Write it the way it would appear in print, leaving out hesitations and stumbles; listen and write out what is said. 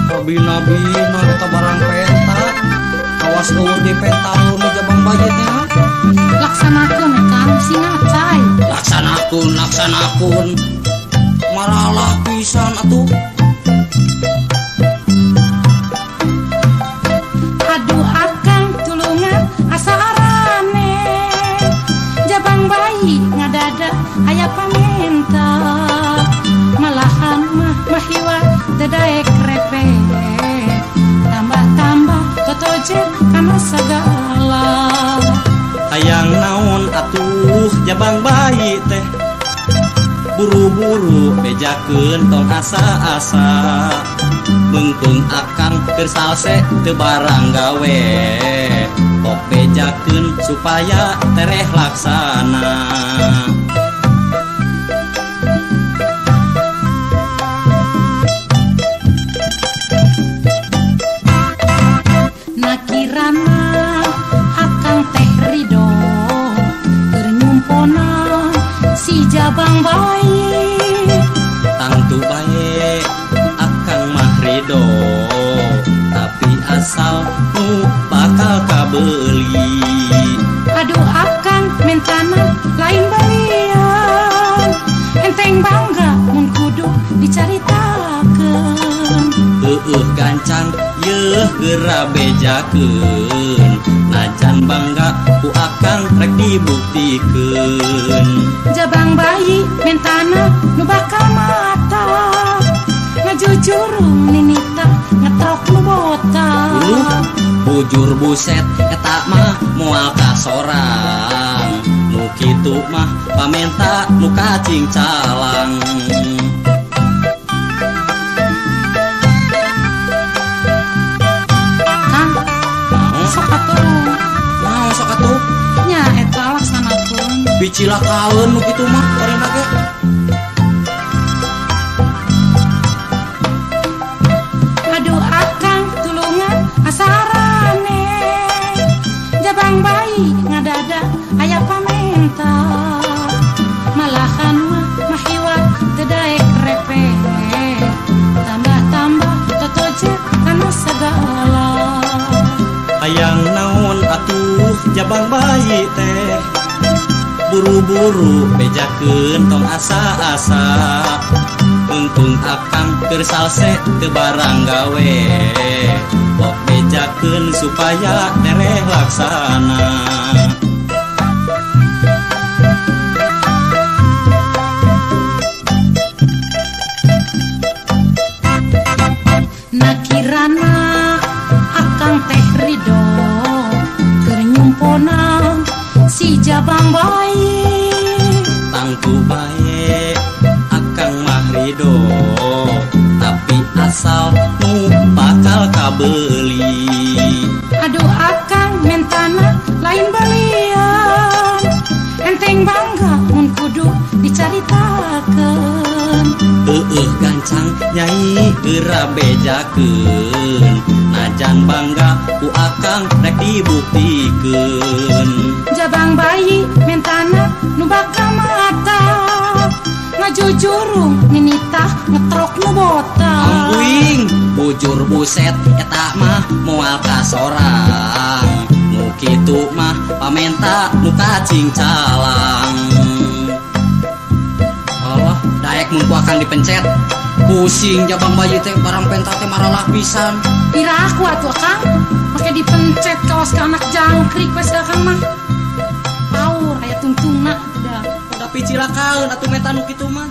Kabina-bina eta barang penta. Kawas eueuh di penta nu jabang bayi teh. Laksanakeun Kang sing ngacai. Laksanakeun, laksanakeun. Maralah pisan atuh. Aduh akang tulungan asa arane. Jabang bayi ngadada aya pamenta. Malahan mah mahiwa teu daek repe. Tambah-tambah totojer kana sagala. Hayang naon atuh jabang bayi teh. Buru-buru bejakeun tong asa-asa. Meungpeung akang keur salse teu barang gawe. Kok bejakeun supaya tereh laksana. Nakirana akang teh rido keur nyumpona si jabang bayi. Tangtu bae akang mah rido, tapi asal nu bakal kabeuli. Aduh akang mentana lain belian. Enteng bangga mun kudu dicaritakeun. Heueuh gancang yeuh geura bejakeun. Najan bangga ku akang rek dibuktikeun. Jabang bayi mentana nu bakal mata. Ngajujurung ninita ngetrok nu botak. Bujur buset eta mah moal kasorang. Nu kitu mah pamenta nu kacing calang. Kang, sok atuh. Naon sok atuh? Nya eta laksanakeun. Bicilakaeun nu kitu mah barina ge. Aduh akang tulungan asa arane. Jabang bayi ngadada aya pamenta. Malahan mah mahiwa teu daek repe. Tambah-tambah totojer kana sagala. Hayang naon atuh jabang bayi teh. Buru-buru bejakeun tong asa-asa. Untung akang keur salse teu barang gawe. Kok bejakeun supaya tereh laksana. Nakirana akang teh rido keur nyumpona si jabang bayi. Tangtu bae akang mah rido, tapi asal nu bakal kabeuli. Aduh akang mentana lain belian. Enteng bangga mun kudu dicaritakeun. Heueuh gancang nyai geura bejakeun. Najan bangga ku akang rek dibuktikeun. Jabang bayi mentana nu bakal mata. Ngajujurung ninitah ngetrok nu botak. Ampuing bujur buset eta mah moal kasorang. Nu kitu mah pamenta nu kacing calang. Allah daek mun ku akang dipencet. Pusing jabang bayi teh barang penta teh maralah pisan. Piraku atuh akang make dipencet kawas ka anak jangkrik we akang mah. Paur aya tungtungna atuh da. Tapi cilakaeun atuh meta nu kitu mah.